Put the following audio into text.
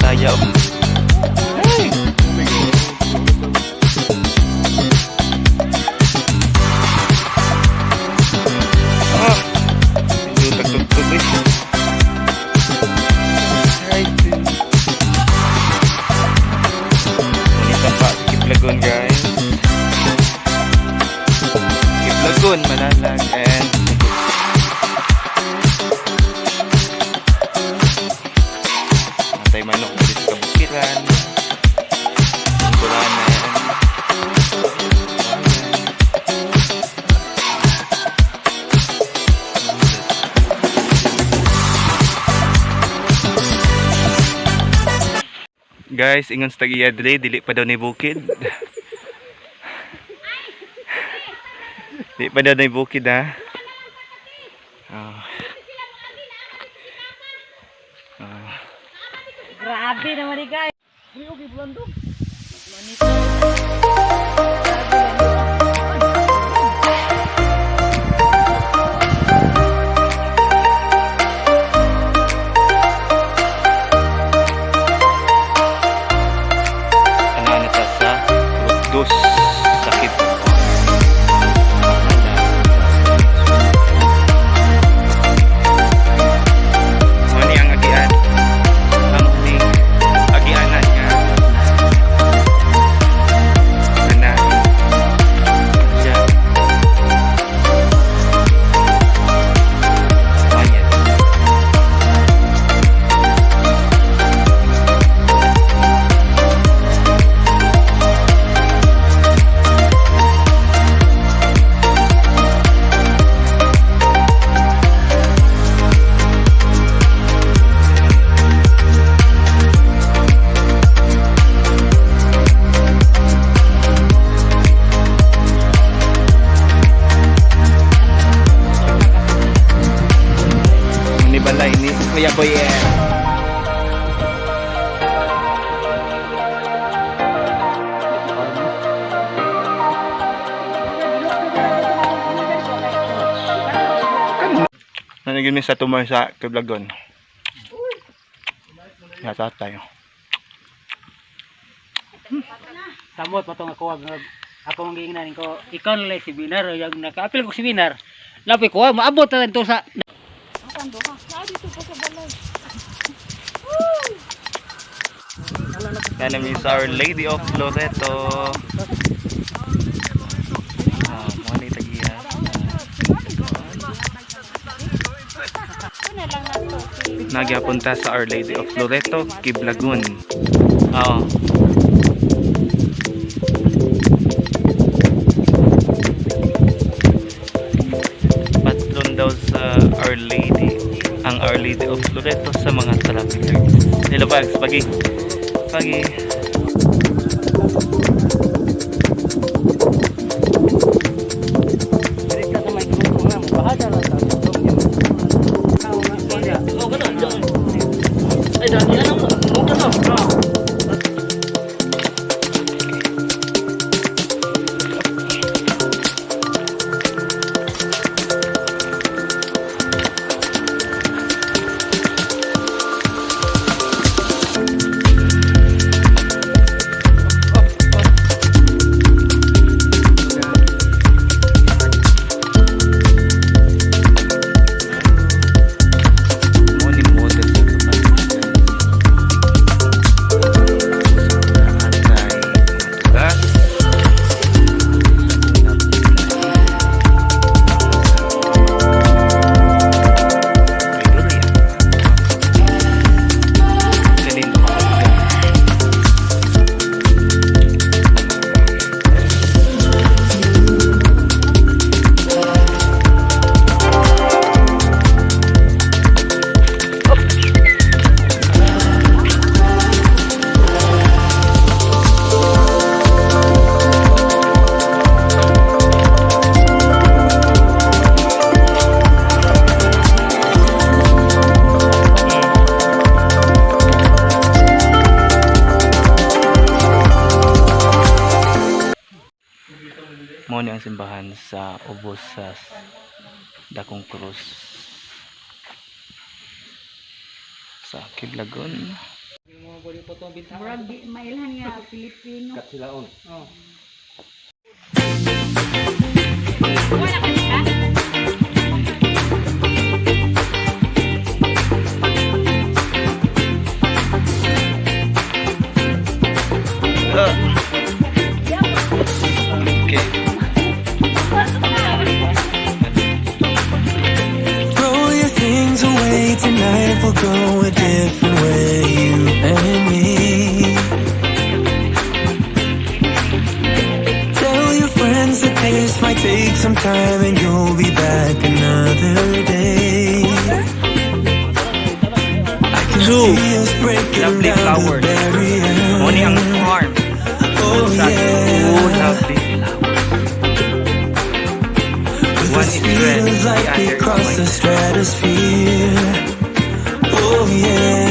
Bisaya. Hey! Ah! Medyo tagtugtog eh. Try to. Ngunit pa, Kiblagon, guys. Kiblagon, Malalag, and Cebu. Natay manok dito sa kabukiran. Tungkulanan. Guys, ingon sa tag-iya diri, dili pa daw ni bukid. Di pa daw ni bukid, ha. Ah. Ah. Grabe naman ni guys. Ano na ta sa Dos sakit. Mao ni ang agian. Ang huling agianan nga. Ana. Siya. Ayan. Ni balay ni Kuya Boyer. Nanigin mi sa tumor sa Kiblagon. Yata tayo. Samot pa tong ako ang ako ang giingnan ko ikaw na lang si Binar yung nakaapil ko si Binar. Lapi ko ah, maabot na to sa Yan ang sa Our Lady of Loreto. Ah, mga ni tagiya. Nagyapunta sa Our Lady of Loreto, Kiblagun. Oo. Patron daw sa Our Lady, ang Our Lady of Loreto sa mga travelers. Hello, Pags. Pagi. Pagi. Direta sa may grupo nga mo bahada lang ta. Oh, ganun. Ay, dati ano mo? Mo to. Mo ni model sa kapatid, guys. Atay. Diba? Kay Gloria. Galing ko sa lugar. Mao ni ang simbahan sa ubos sa Dakong Krus sa Kiblagon. mo di po itong bintangan. Murag di mailhan nga Pilipino. Katsilaon. Oh. Wala ka ka? Okay. Throw your things away tonight. We'll go a different way, you and me. Tell your friends that this might take some time and you'll be back another day. I can Two see us breaking lovely down the flowers. barriers. Mo ni ang farm. Oh, Sa two yeah. lovely flowers. With One the is speed red, of the light, other we is cross white. the stratosphere. Oh yeah.